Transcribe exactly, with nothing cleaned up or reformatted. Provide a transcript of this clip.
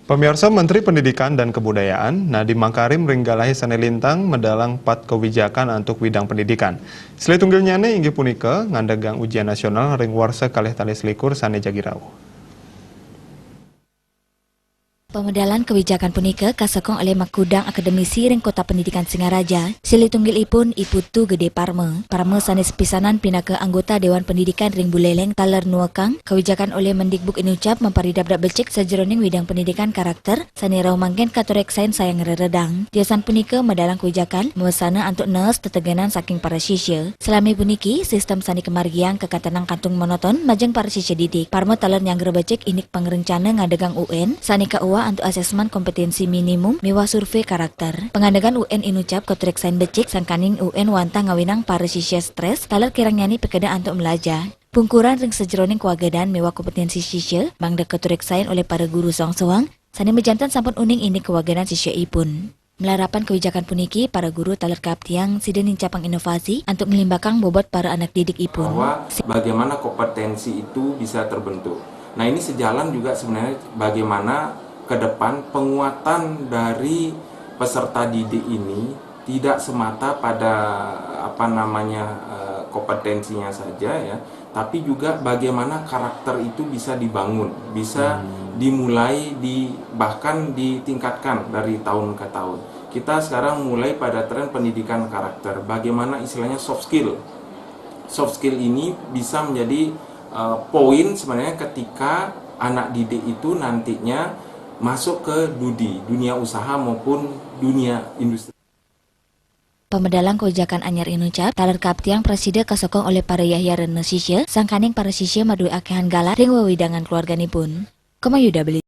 Pamiarsa, Menteri Pendidikan dan Kebudayaan Nadiem Makarim ring galahe sane lintang medalang pat kawijakan antuk widang pendidikan. Silih tunggilnyane inggih punika ngandegang ujian nasional ring warsa kalih tali selikur sane jagi rauh. Pamedalan kawijakan punika kasekong olih makudang akademisi ring Kota Pendidikan Singaraja, silih tunggilipun I Putu Gede Parma. Parma sane sepisanan pinaka anggota Dewan Pendidikan ring Buleleng taler nuekang kawijakan olih Mendikbud inucap maparidabdab becik sajeroning widang pendidikan karakter sane rauh mangkin katureksain sayang reredang. Tiosan punika medalang kawijakan mawasana antuk nees tetegenan saking para sisya. Salami puniki, sistem sane kamargiang kakantenang kantun monoton majeng para sisya didik. Parma taler nyanggra becik indik pangrencana ngadegang U N sane kaoah antuk asesmen kompetensi minimum miwah survei karakter. Pangadegan U N inucap katureksain becik sangkaning U N wantah ngawinang para sisya stres taler kirangnyane pikeda antuk mlajah. Pungkuran ring sajeroning kawagedan miwah kompetensi sisya mangda katureksain olih para guru soang-soang sane majanten sampun uning indik kawagedan sisyaipun. Malarapan kawijakan puniki, para guru taler kaaptiang sida nincapang inovasi antuk nglimbakang bobot para anak didikipun. Bahwa bagaimana kompetensi itu bisa terbentuk. Nah, ini sejalan juga sebenarnya bagaimana ke depan penguatan dari peserta didik ini tidak semata pada apa namanya eh, kompetensinya saja ya, tapi juga bagaimana karakter itu bisa dibangun, bisa hmm. dimulai di bahkan ditingkatkan dari tahun ke tahun. Kita sekarang mulai pada tren pendidikan karakter. Bagaimana istilahnya soft skill. Soft skill ini bisa menjadi uh, poin sebenarnya ketika anak didik itu nantinya masuk ke dudi, dunia usaha maupun dunia industri. Pamedalang kawijakan anyar inucap, taler kaaptiang prasida kasokong olih para yahya rena sisya, sangkaning para sisya madue akehan galah ring wewidangan keluarganipun. Kema Yuda Beli.